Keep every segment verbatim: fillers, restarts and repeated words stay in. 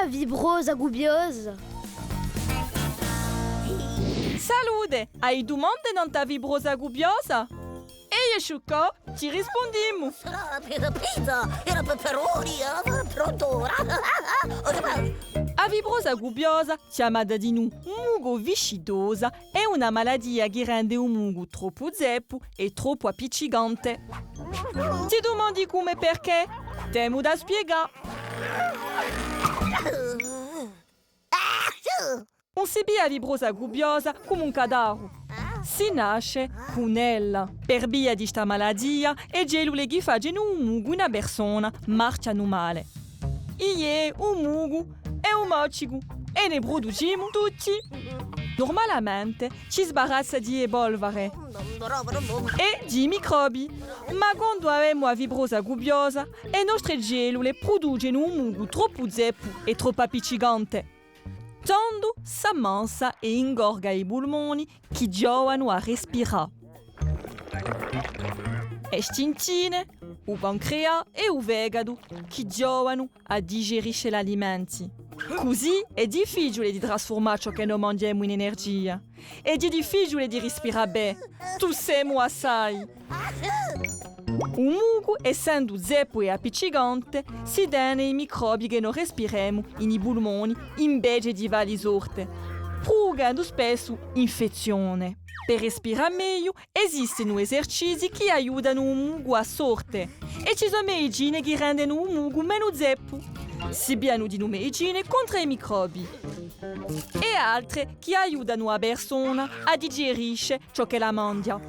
A fibrosa cubbiosa. Salute! Ai dumande nant'à a fibrosa cubbiosa? È eiu, Sciuccò, ti rispundimu. Sarà pizza, pizza, era pepperoni, eh, pronto ora. A fibrosa cubbiosa, chjamata dinù mucu viscidosa, hè una malatia chì rende u mucu troppu zeppu è troppu appiccicante. Ti dumandi cumu è perchè? T'emu da spiegà. Ùn si piglia a fibrosa cubbiosa cum'è un cadaru. Si nasce cun ella. Per via di sta malatia, e cellule chì facenu u mucu in a persona marchjanu male. Iè, u mucu hè u moccicu è ne pruducimu tutti. Nurmalamente ci sbarazza di e polvare è di i microbi. Ma quandu avemu a fibrosa cubbiosa, e nostre cellule pruducenu un mucu troppu zeppu è troppu appiccicante. Tandu s'ammansa è ingorga i pulmoni chì ghjovanu à respirà. E stintine, u pancreà è u fegatu chì ghjovanu à digerisce l'alimenti. Cusì hè difficiule di trasfurmà ciò chì no manghjemu in energia. È hè difficiule di rispirà bè. Tussemu assai. U mucu, essendu zeppu è appiccicante, si tene i microbi chì no respiremu in i pulmoni invece di falli sorte, pruducendu spessu infezzione. Per respirà megliu, esistenu esercizii chì aiutanu u mucu à sorte, è ci sò medicine chì rendenu u mucu menu zeppu. Si piglianu dinù medicine contr'à i microbi è altre chì aiutanu a persona à digerisce ciò ch'ella manghja.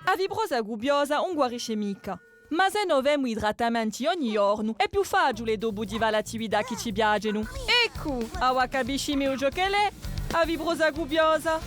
A fibrosa cubbiosa ùn guarisce micca. Ma s'è no femu i trattamenti ogni ghjornu, hè più faciule dopu di fà l'attività chì ci piacenu. Eccu, avà capisci megliu ciò ch'ella hè, a fibrosa cubbiosa.